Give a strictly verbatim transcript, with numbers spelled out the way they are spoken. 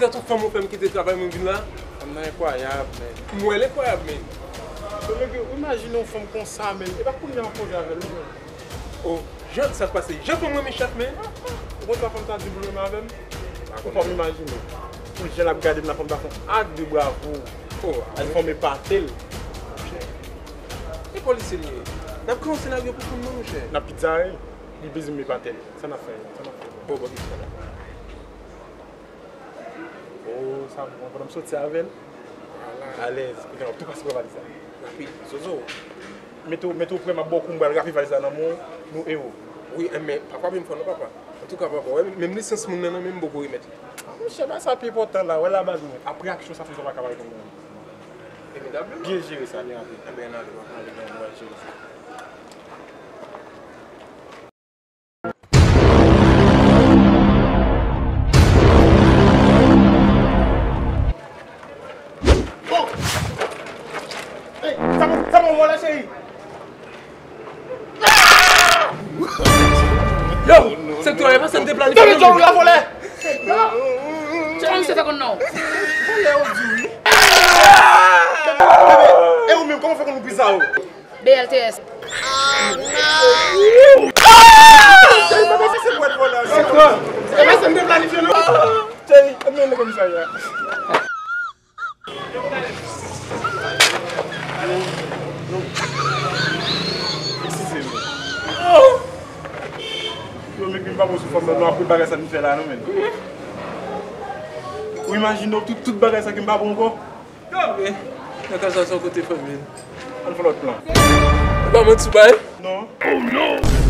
Tèt yon fanm ou fè m kite travay mwen vin la. Fanm nan enkwayab, men. M wè l enkwayab, men. Yo, men, ou imajine yon fanm konsa, men. E pa kounye a w ap koze avè l, wi, men. Oh, jan sa k pase? Jan fanm renmen chat, men. Ou konn sa fanm sa di pou l renmen avè m? Ou pa imajine. Pou jan l ap gade m la, fanm sa fè yon ak de bravo. Oh, al fòme pate l. E polisye li ye. N ap kreye yon senaryo pou fanm nan, monchè. N ap pizza, wi. Li bezwen men pate l. Sa n ap fè? Sa n ap fè? Bon, bon, pizza la. Oh, sa bon, pandan m soti avè l. Alèz, kounye a w ap tou pase pran valiz la. Rapid, zozo. Mete w, mete w prè, m ap ba w kou, m pral rape valiz la nan men w, nou ewo. Wi, men papa, men fò non, papa. Antouka, papa, wè, menm lisans moun nan, nan men m poko remèt li. Ah, monchè, bagay sa pi enpòtan la, wè la baz mwen. Apre aksyon sa, fò w pa ka pale konn mwen. Byen jere sa, byen rapid. Ebyen, n ale, papa, n ale, n ale, n ale jere sa. Sa bon, sa bon, vòlè, cheri. Yo, se tou, e pa sa m te planifye. Tande, John, la vòlè. John, se fè konn non. Vòlè, ou di wi. Bebe, e ou menm, kòman fè konn ou pizza ou? B L T S. Cheri, pa pase se bwèt vòlè. Se kwa? E pa sa m te planifye, non. Cheri, ann mennen komisarya. Eskize m. Yo, men ki m pa bon sou fanm nan, non, apre bagay sa nou fè la, non, men. Ou imajine w tout, tout bagay sa ki m pa bon ankò? Yo, men, nan ka sa, se yon kote fanmi l. Ann fè lòt plan. Ou pa manti bay? Non. Oh non!